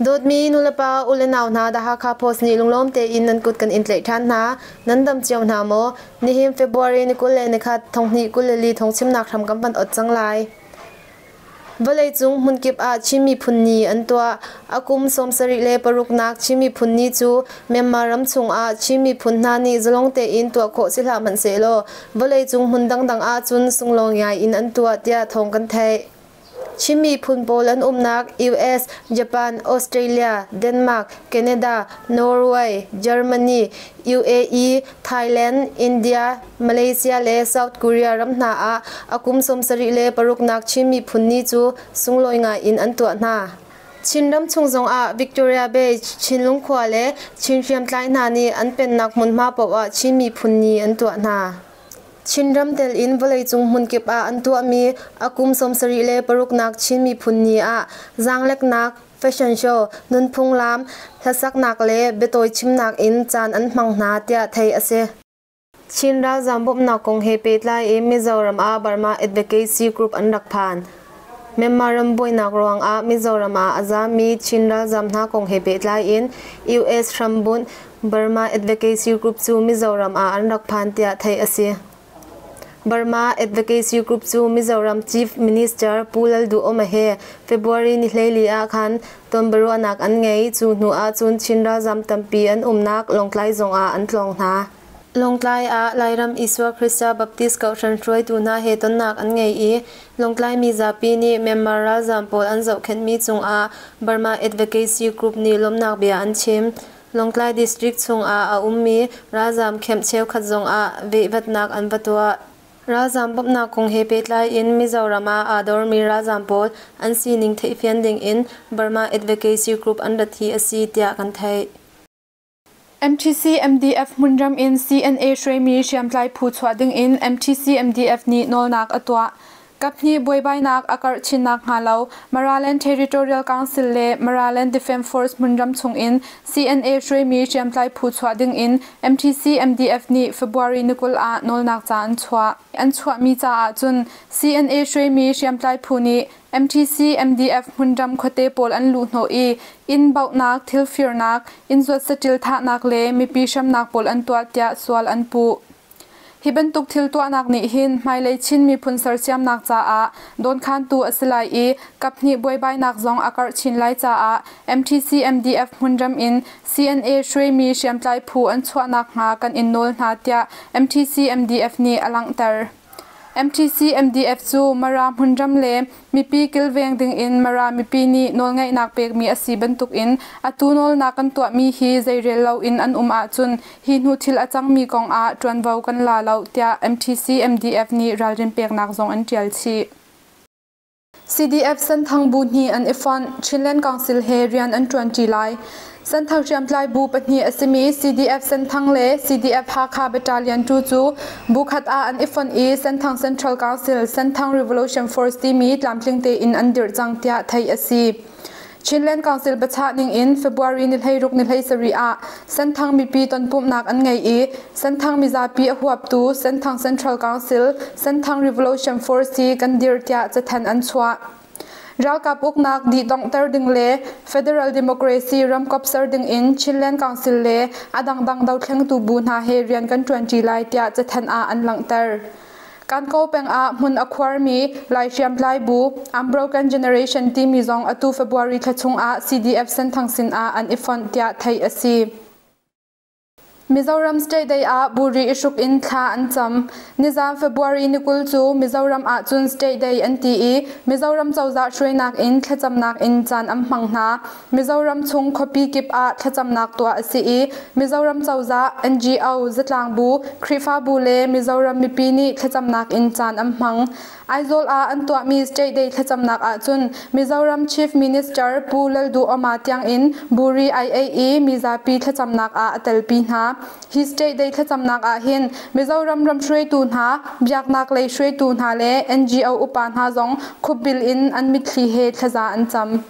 Dawtmi nulepa u le nau hna, The Hakha Post nih lunglawm tein nan kut kan in tlaih ṭhan hna. Nan dam cio hna maw? Nihin February ni 21, 2024 thawngchimnak hram kan van ot cang lai. Vawleicung hmunkip ah Chin Miphun Ni an tuah. A kum 76 nak Chin Miphun Ni cu Myanmar ram chungah Chin miphun hna nih zalong tein tuah khawh si hlah hmanhsehlaw vawleicung hmun dangdang ahcun sunglawi ngai in an tuah tiah thawng kan theih. Chin miphun pawl an umnak US, Japan, Australia, Denmark, Canada, Norway, Germany, UAE, Thailand, India, Malaysia le South Korea ram hna ah a kum 76 nak Chin Miphun Ni cu sunglawi ngai in an tuah hna. Chinram chung zongah Victoria Bay, Chinlung khua le Chin hriamtlai hna nih an pennak hmunhma paoh ah Chin Miphun Ni an tuah hna. Chinram tel in vawleicung hmunkip ah an tuahmi a kum 76 nak Chin Miphun Ni ah zaangleknak, fashion show, nunphung laam, hlasaknak le biatawi chimnak in caan an hmang hna tiah theih a si. Chin ralzaam bawmhnak kong he pehtlai in Mizoram ah Burma Advocacy Group an rak phan. Myanmar ram buainak ruangah Mizoram ah a zaammi Chin ralzaam hna kong he pehtlai in US hrambunh Burma Advocacy Group cu Mizoram ah an rak phan tiah theih a si. Burma Advocacy Group cu Mizoram Chief Minister Pu Lalduhoma he February ni 14 ah khan tonbiaruahnak an ngei. Cu hnu ahcun Chin ralzaam tampi an umnak Lawngtlai zongah an tlawng hna. Lawngtlai ah Lairam Isua Krista Baptist Kohhran hruaitu hna he tonnak an ngei i Lawngtlai mizapi nih Myanmar ralzaam pawl an zohkhenhmi cungah Burma Advocacy Group nih lawmhnak bia an chim. Lawngtlai District chungah a ummi ralzaam camp cheukhat zongah vehvatnak an va tuah. Ralzaam bawmhnak kong he pehtlai in Mizoram ah aa dormi ralzaam pawl an sining theihfian dingin Burma Advocacy Group an rat hi a si tiah kan theih. MTC MDF hmunram in CNA hruaimi hriamtlai phu chuah dingin MTC MDF nih nawlnak a tuah. Kaphnih buaibainak a karh chinnak hnga lo Maraland Territorial Council le Maraland Defence Force hmunram chungin CNA hruaimi hriamtlai phu chuah dingin MTC MDF nih February ni 20 ah nawlnak ca an chuah. An chuahmi caah cun CNA hruaimi hriamtlai phu nih MTC MDF hmunram khuate pawl an luhhnawh i inn bauhnak, thil firnak, inn zuat saṭil thahnak le mipi hremnak pawl an tuah tiah sual an puh. Hi bantuk thil tuahnak nih hin hmailei Chin miphun sersiamnak caah dawnkhantu a si lai i kaphnih buaibainak zong a karh chin lai caah MTC MDF hmunram in CNA hruaimi hriamtlai phu an chuahnak hnga kan in nawl hna tiah MTC MDF nih a langhter. MTC MDF cu Mara hmunram le mipi kilveng dingin Mara mipi nih nawlngeihnak pekmi a si bantukin atu nawlnak kan tuahmi hi zeirel loin an um ahcun hi hnu thil a cangmi kongah ṭuanvo kan la lo tiah MTC MDF nih ralrin peknak zong an ṭial chih. CDF Senthang bu hnih an i fonh. Chinland Council he rian an ṭuanṭi lai. Senthang hriamtlai bu pahnih a simi CDF Senthang le CDF Hakha Battalion 2 cu bu khat ah an i fonh i Senthang Central Council Senthang Revolution Force timi tlamtling tein an dirh cang tiah theih a si. Chinland Council biachah ning in February ni 16 ni 17 ah Senthang mipi tonpumhnak an ngei i Senthang mizapi a huaptu Senthang Central Council Senthang Revolution Force hi kan dir tiah cathanh an chuah. Ralkap uknak dih donghter ding le Federal Democracy ramkop ser ding in Chinland Council le a dangdang dothlengtu bu hna he rian kan ṭuanṭi lai tiah cathanh ah an langhter. Kankaw peng ah hmun a khuarmi Lai hriamtlai bu Unbroken Generation timi zong atu February thla chungah CDF Senthang sin ah an i fonh tiah theih a si. Mizoram State Day ah buri i hruk in thla an cam. Nizan February ni 20 cu Mizoram ah cun State Day an ti i Mizoram cozah hruainak in thlacamnak in caan an hmang hna. Mizoram chung khuapi kip ah thlacamnak tuah a si i Mizoram cozah, NGO, zatlang bu, Khrihfabu le Mizoram mipi nih thlacamnak in caan an hmang. Aizawl ah an tuahmi State Day thlacamnak ahcun Mizoram Chief Minister Pu Lalduhoma tiangin buri ai ei i mizapi thlacamnak ah a telpi hna. Hi State Day thlacamnak ah hin Mizoram ram hruaitu hna, biaknak lei hruaitu hna le NGO upa hna zong khupbil in an mitthli he thlaza an cam.